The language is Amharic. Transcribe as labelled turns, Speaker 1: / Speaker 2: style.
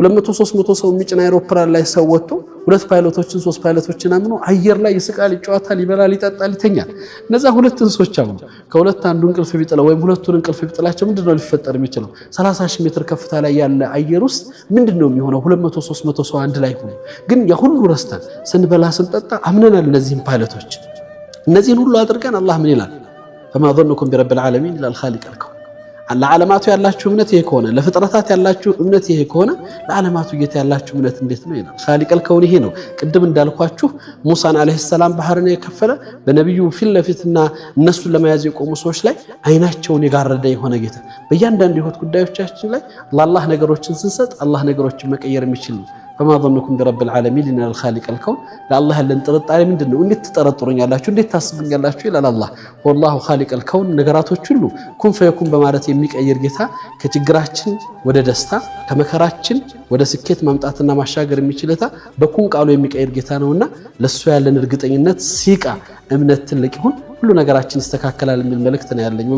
Speaker 1: 200 300 ሰው የሚጭን አይሮፕላን ላይ ሰው ወጥቶ ሁለት ፓይሎቶችን ሶስት ፓይለቶችን አምኖ አየር ላይ ይስቃል፣ ይጫወታል፣ ይበላል፣ ይጠጣል፣ ይተኛል። እነዛ ሁለት እንስሶች አምኖ ከሁለት አንዱ እንቅልፍ ቢጥለው ወይም ሁለቱን እንቅልፍ ቢጥላቸው ምንድነው ሊፈጠር የሚችለው? 30 ሺህ ሜትር ከፍታ ላይ ያለ አየር ውስጥ ምንድነው የሚሆነው? 200 300 ሰው አንድ ላይ ሆኖ ግን ያ ሁሉ ረስተን ስንበላ ስንጠጣ አምነናል እነዚህን ፓይለቶች። እነዚህን ሁሉ አድርገን አላህ ምን ይላል? فما ظنكم برب العالمين ይላል خالق الكون። ለዓለማቱ ያላችሁ እምነት ይሄ ከሆነ፣ ለፍጥረታት ያላችሁ እምነት ይሄ ከሆነ፣ ለዓለማቱ ጌታ ያላችሁ እምነት እንዴት ነው ይላል። خالق الكون ይሄ ነው። ቅድም እንዳልኳችሁ ሙሳን عليه السلام ባህርን የከፈለ፣ በነቢዩ ፊት ለፊትና እነሱን ለመያዝ የቆሙ ሰዎች ላይ አይናቸውን የጋረደ የሆነ ጌታ፣ በእያንዳንዱ የህይወት ጉዳዮቻችን ላይ ለአላህ ነገሮችን ስንሰጥ አላህ ነገሮችን መቀየር የሚችል ነው። فما ظنكم برب العالمين ይላል خالق الكون። ለአላህ ያለን ጥርጣሬ ምንድን ነው? እንዴት ትጠረጥሩኛላችሁ? እንዴት ታስቡኛላችሁ? ይላል አላህ። والله خالق الكون፣ ነገራቶች ሁሉ كن فيكون በማለት የሚቀይር ጌታ፣ ከችግራችን ወደ ደስታ፣ ከመከራችን ወደ ስኬት ማምጣትና ማሻገር የሚችል ጌታ፣ በ كن ቃሉ የሚቀይር ጌታ ነውና ለሱ ያለን እርግጠኝነት ሲቃ እምነት ትልቅ ይሁን፣ ሁሉ ነገራችን ይስተካከላል የሚል መልእክት ነው ያለኝ።